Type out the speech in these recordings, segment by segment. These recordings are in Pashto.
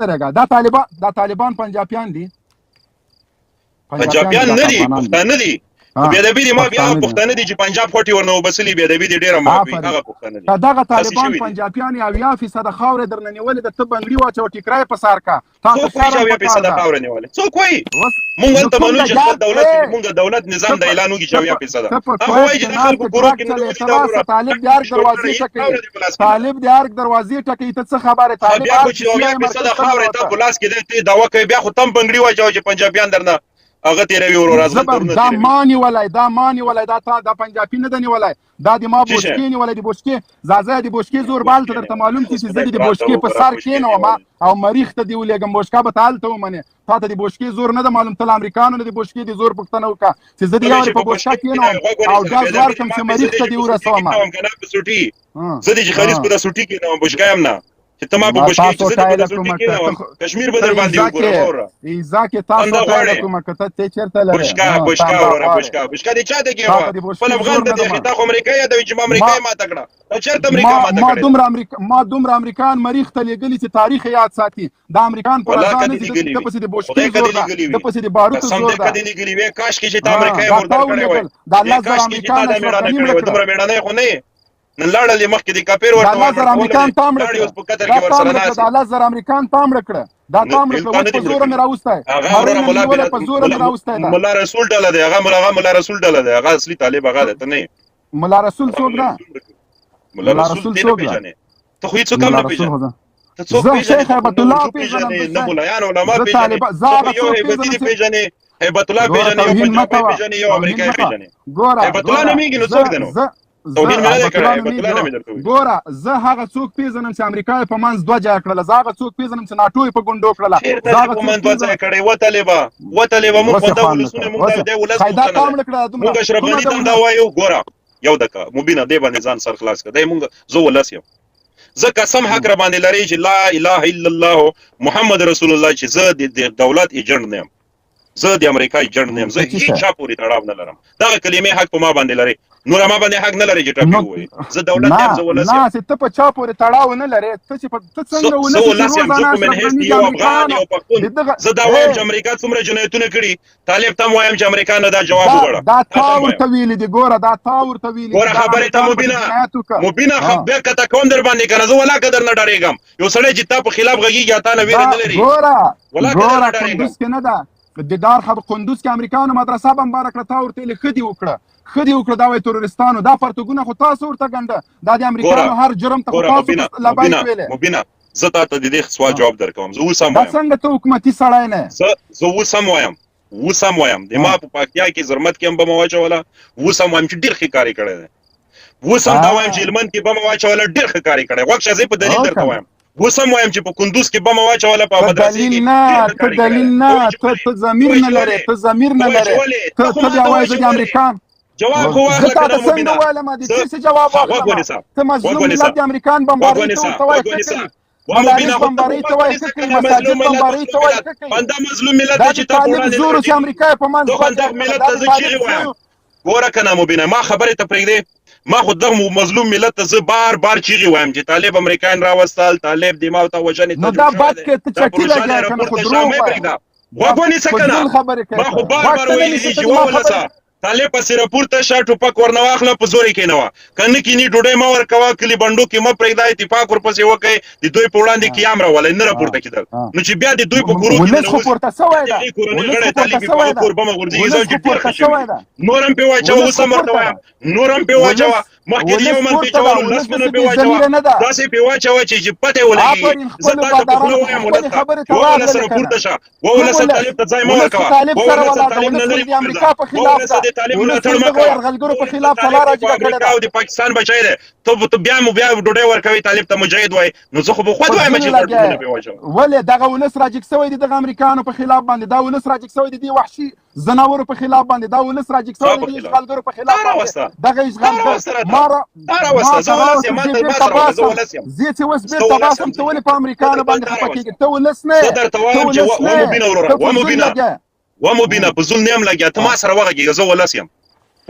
ودرېږه، دا طالبان، دا طالبان پنجابیان دي؟ پنجابیان نه دي، پښتانه دي. بې ادبي دي ما بیا پښتانه دي چې پنجاب خوټي ورنه وبسلي. بې ادبي دي ډېره معافي، هغه پښتانه دي. دغه طالبان پنجابیان 70% خاورې درنه نیولې ده. ته بنګړي واچوه، ټیکری په سر کا. تا څوک وایي چې 70% خاوره نیولې؟ څوک وایي؟ مونږ هلته منو چې خپل دولت، مونږ دولت نظام د اعلان وکړي چې 70%. هغه وایي چې د خلکو کورو کې نه. طالب د ارګ دروازې ټکوي، طالب د ارګ دروازې ټکوي، ته څه خبره؟ طالب بیا خو چې 70% خاوره ته په لاس کې دی، ته دعوه کوي، بیا خو تم بنګړي واچوه چې پنجابیان درنه هغه تیروي وروره. دا ما نیولی، دا ما نیولی، دا تا دا پنجابي نه ده نیولی، دا د ما بوشکې نیولی. د بوشکې ځاځی، د بوشکې زور بال ته درته معلوم چې زه د بوشکې په سر کېنوم او مریخ ته دې ولېږم، بوشکه به ته هلته ومنې. تا ته د بوشکې زور نه ده معلوم. ته له امریکانو نه د بوشکې د زور پوښتنه وکړه چې زه دې یو په بوشکه کېنوم او ډز ورکړم چې مریخ ته دې ورسوم. زه دې چې خریص په سوټي کېنوم، بوشکه یم نه چې ته ما په بوشکې کې، زه دې په سوټي کېنوم، کشمیر به در باندې وګورم وروره. ایزا کې تاسو ته کومه کته ته چیرته لرې؟ بوشکا، بوشکا وروره، بوشکا، بوشکا دې چا ته کې؟ خپل افغان ته دې. تا خو امریکا یادوي چې ما امریکا ماته کړه، ته چیرته امریکا ماته کړې؟ ما دومره امریکان مریخ ته لېږلي چې تاریخ یاد ساتي. دا امریکان پر ځان نه دي، د پسې د بوشکې زور ده، د پسې د باروتو زور ده. کدی لېږلي وې، کاش کې چې تا امریکا یې مردار کړی وای. دا الله زره امریکان دومره مېړنی خو نه نن لاړل مخکې د کاپیر ورته. دا زر امریکان تام کړه، دا الله زر امریکان تام کړه، دا تام کړه. اوس په زور مې راوستی، هغه وروره مولا په زور مې راوستی. مولا رسول ډله دی هغه، هغه مولا رسول ډله دی، هغه اصلي طالب هغه ده، ته نه. مولا رسول څوک ده؟ مولا رسول څوک ده؟ ته خو هیڅ کم نه پیژنې. ته څوک پیژنې؟ شیخ هیبت الله پیژنم، نه مولایان علما پیژنې، یو هیبتي دی پیژنې، هیبت الله پیژنې، یو پنجابي پیژنې، یو امریکایي پیژنې. ګوره، هیبت الله نه میږي نو څوک دی؟ نو توهین مې نه دی کړی، هیبت الله نه مې درته ویلي. ګوره، زه هغه څوک پېژنم چې امریکا یې په منځ دوه ځایه کړله، زه هغه څوک پېژنم چې ناټو یې په ګونډو کړله. چېرته دې په منځ دوه ځایه کړی؟ وطالبه، وطالبه، موږ خو دا ولسونه، موږ دا ولس پوښتنه ده. موږ اشرف غني ته هم دا وایو. ګوره یو دکه مبینه دی باندې ځان سر خلاص کړه دی. موږ، زه ولس یم، زه قسم حق را باندې لري چې لا اله الا الله محمد رسول الله چې زه د دولت ایجنټ نه یم، زه د امریکا ایجنټ نه یم، زه هیڅ چا پورې تړاو نه لرم. دغه کلمې حق په ما باندې لري، نور ما باندې حق نه لري چې ټاپي وایي. زه دولت یم، زه ولس یم. نه، چې ته په چا پورې تړاو نه لرې، ته چې ته څنګه ولس؟ زه ولس یم، زه په من حیث یو افغان، یو پښتون، زه دا وایم چې امریکا څومره جنایتونه کړي. طالب ته وایم چې امریکا نه دا جواب وغواړه. دا تا ورته ویلي دي، ګوره دا تا ورته ویلي. ګوره خبرې ته مبینه، مبینه بیا کته کوم در باندې کنه. زه ولا قدر نه ډارېږم. یو سړی چې تا په خلاف غږیږي، تا نه ویره نه لري. ګوره، ګوره، کندوز کې نه ده د دار خبر، قندوز کې امریکانو مدرسه بمبار کړه، تا ورته ویلي ښه دي وکړه، ښه دي وکړه. دا وایي تروریستانو، دا پرتګونه خو تاسو ورته ګنډه. دا د امریکانو هر جرم ته خو تاسو لبیک ویلې. مبینه، زه تا ته د دې سوال جواب درکوم. زه اوس هم وایم، څنګه ته حکومتي سړی نه؟ زه اوس هم وایم، اوس هم وایم، د ما په پکتیا کې زرمت کې هم بمه واچوله، اوس هم وایم چې ډېر ښه کار یې کړی دی. اوس هم دا وایم چې هلمند کې بمه واچوله، ډېر ښه کار یې کړی. غوږ شه، زه په دلیل درته وایم. اوس هم وایم چې په کندوز کې بمه واچوله په مدرسې کې. نه، ته دلیل نه، ته ضمیر نه لرې، ته ضمیر نه لرې. ته بیا وایې زه د امریکان جواب خو واخله. زه تاته څنګه وایم؟ د څه جواب واخلم؟ ته مظلوم ملت د امریکان بمبارۍ ته ورته وایې ښه کوي، مدارس بمبارۍ ته وایې ښه کوي، مساجد بمبارۍ ته وایې ښه کوي. بنده مظلوم ملت چې تا طالب زور چې امریکا په منځ دوه ملت ته زه چیغې وایم. ګوره کنه مبینه، ما خبرې ته پرېږدې. ما خو دغه مظلوم ملت ته زه بار بار چیغې وایم چې طالب امریکایان راوستل، طالب د ما ته وژنې ته. نو دا بد کې ته چټي لګیا کنه، خو دروغ وایې. غوږ ونیسه کنه، ما خو بار بار ویلي دي چې وولسه، طالب پسې راپورته شه، ټوپک ورنه واخله، په زور یې کېنوه، که نه کیني ډوډۍ مه ورکوه، کلي بنډو کې مه پرېږده، اتفاق ورپسې وکړئ، د دوی په وړاندې قیام راولئ. نه راپورته کېدل، نو چې بیا د دوی په کورو کې ولس خو پورته سوی ده، کورنۍ غړی طالب په هغه کور بمه غورځېږي. زه چې ډېر ښه شوي، نور هم پرې واچوه. اوس هم ورته وایم، نور هم پرې واچوه. مخکې یو من پې چولو، لس منه پې واچوه، داسې پې واچوه چې پته یې ولګېږي. زه تا ته په خوله وایم، ولس ته وولسه راپورته شه، وولسه طالب ته ځای مه ورکوه، وولسه طالب نه لرې وګرځه، وولسه د طالب ملاتړ مه کوه. یرغلګرو په خلاف تلار راجګه کړې ده او د پاکستان بچی دی. ته بیا مو بیا ډوډۍ ورکوي طالب ته، مجاهد وای، نو زه خو به خود وایم چې ډوډۍ پې واچوه. ولې دغه ولس راجګ سوی دی دغه امریکانو په خلاف باندې؟ دا ولس راجګ سوی دی دی وحشي زناورو په خلاف باندې، دا ولس راجګ سوی دی اشغالګرو په خلاف باندې. دغه اشغالګر ما راوسته، زه ولس یم، ما ته ما زه ولس یم. زه چې اوس بیرته باسم، ته ولې په امریکانو باندې خفه کېږې؟ ته ولس نه، زه درته وایم چې ومبینه وروره، ومبینه، ومبینه، په ظلم نه یم لګیا. ته ما سره وغږېږه، زه ولس یم.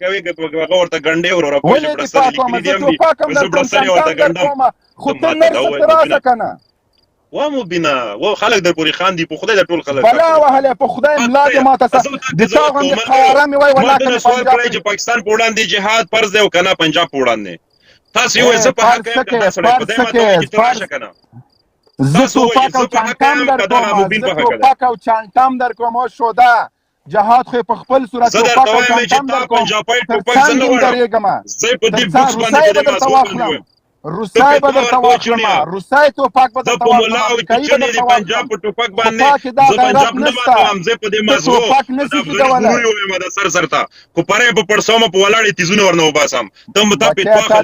پاکوي که هغه ورته ګنډې وروره پوه ولې شې دې بړستنې پاکوم لیکلي زه دي هم دي ټوپک هم زه درکوم بړستنې ورته چانټام ګنډم درکوم خو ته ته ماته نر دا څه ووایه ته مبینه راسه کنه و مبینه و خلک در پورې خاندي په خدای د ټول خلک در بلا پورې خاندي وهلی په خدای ملا دې ماته سه زه د تا تا غوندې کومل قاره مې وای ما ولاکه دنه مې سوال پنجاب کړی چې پاکستان په وړاندې جهاد فرض دی او کنه پنجاب په وړاندې تاسو یې وایئ زه په فرض حق یم څه که دا کې سړی فرض خدای څه ماته وایي کې چې ته فرض راشه کنه زه تاسو وایئ توپک او زه په حق چانټام یم در که دا کوم مبین زه په حق دی توپک او چانټام در کوم او شودا جهاد خو په خپل صورت زه توپک درته او وایم چې چانټام تا در کوم پنجابی تر ټوپک زه څنګ نه هم غواړم درېږم زه په تر دې څنګ بوکس باندې روسۍ په به دې درته مازغو باندې واخلم وایم. روسای به درته واخلم، روسای ټوپک به درته واخلم، امریکایي به درته واخلم، خو تا کې دا غیرت نشته، ته ټوپک نشي ټیټولی. سر سر ته کو پرې په پړسوم په ولاړې تیزونه ورنه وباسم ته متا بچیه تا